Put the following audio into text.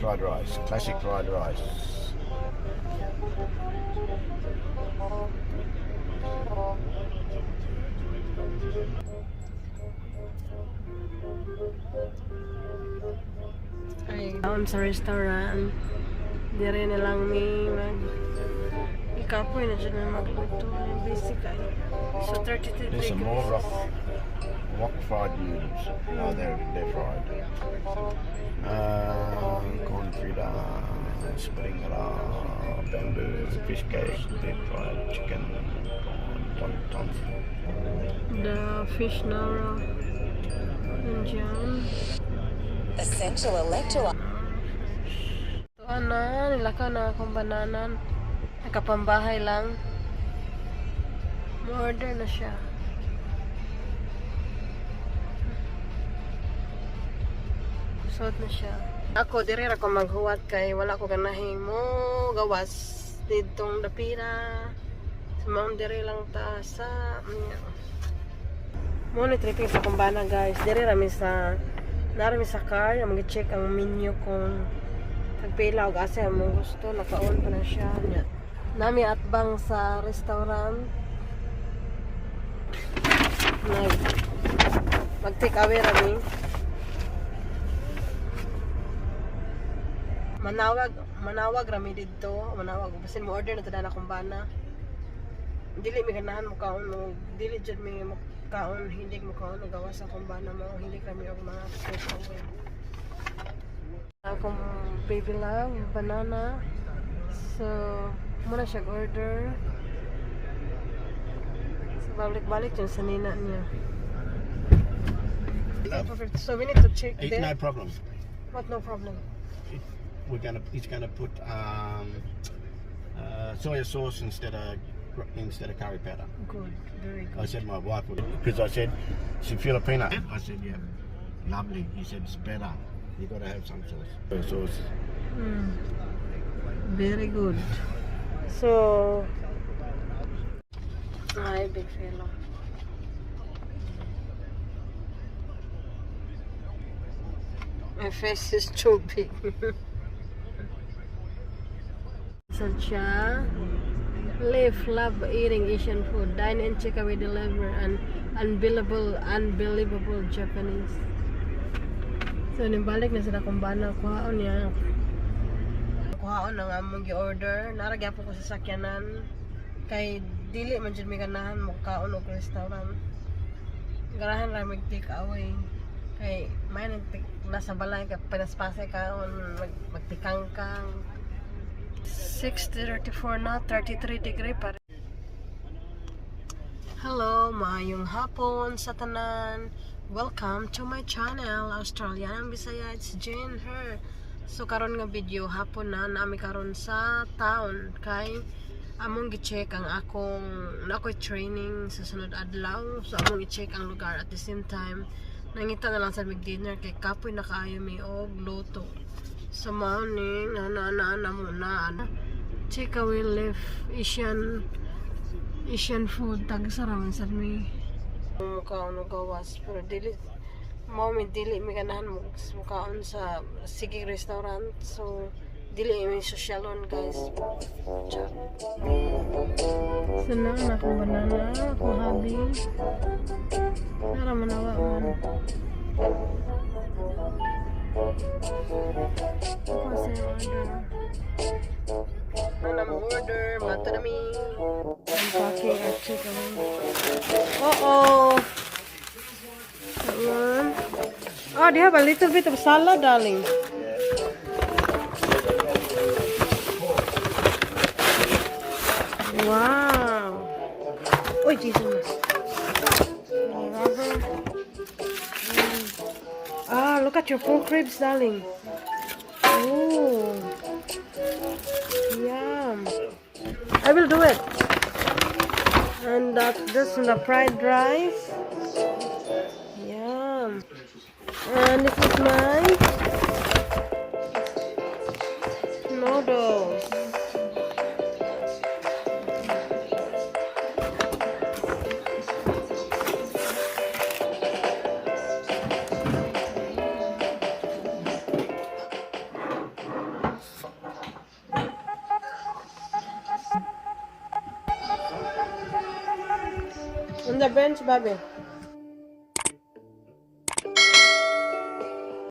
Fried rice. Classic fried rice. Ay, down sa restaurant. Dire na lang mi mag ikapoy na dyan na magluto. Busy kayo. So, 33 There's some more degrees. Wok fried noodles. Oh, they're fried. Corn fritter, spring roll, bamboo, fish cake, deep fried chicken, prawn, tom tom. The fish nara. Nandiyan. Essential electrolyte. Ito ana, nilakaw na akong banana. Nakapambahay lang. Mo-order na siya. Suot na siya. Ako, diri ra ko maghuwat kay wala ko ganahin mo gawas didtong dapira. Sa maong diri lang ta sa mo ni tripping sa kumbana, guys. Diri ra mi sa nara mi sa car, among check ang menu kung tagpila og asa among gusto, nakaon pa na siya. Nya. Nami atbang sa restaurant. Nag mag take away ra mi. Manawag, manawag ra mi didto, manawag basin mo order na tada na kumbana. Dili mi ganahan mo kaon mo, dili jud mi mo kaon, hindi mo kaon og gawas sa kumbana mo, hindi kami og mga take away. Akong baby love, banana. So, muna siya order. So, balik-balik yun sa nina niya. Perfect. So, we need to check Eat there. No problem. What no problem? We're gonna. He's gonna put soya sauce instead of curry powder. Good. Very I good. said my wife would because I said she's Filipino. I said, "Yeah, lovely." He said, "It's better. You got to have some sauce." Soy sauce. Very good. So, hi, big fellow. My face is too big. So, siya, live, love eating Asian food, dine and take away deliver, and unbelievable, unbelievable Japanese. So, nibalik na sila kumbana, kuhaon niya. Kuhaon ang among gi-order. Nara gyapon ko sa sakyanan. Kay dili man jud mi ganahan mo kaon og restaurant. Ganahan ra mig take away. Kay may nag nasa balay ka pinaspasay kaon mag, magtikangkang. 6:34 na, 33 degree pa. Hello, maayong hapon sa tanan. Welcome to my channel, Australian Bisaya. It's Jane her. So karon nga video hapon na nami karon sa town kay among gi-check ang akong na ako'y training sa sunod adlaw. So among i-check ang lugar, at the same time nangita na lang sa mig dinner kay kapoy na kaayo mi og luto. So mao ni na na na na mo na ana. Take away left Asian Asian food tagsa ra man sad mi. Mukaon og gawas pero dili mao mi dili mi ganahan mo mukaon sa sige restaurant, so dili mi sosyalon, guys. Char. So na na akong banana, akong hubby. Nara manawa man. Ako sa order. Ano mo order? Mato na mi. Unpacking our takeaway. Uh-oh! That one. Oh, they have a little bit of salad, darling. Wow. Oh, Jesus. Rubber. Ah, look at your pork ribs, darling. Oh. Yum. I will do it. And that this is the fried rice. Yum. And this is my noodles. On the bench, Bobby.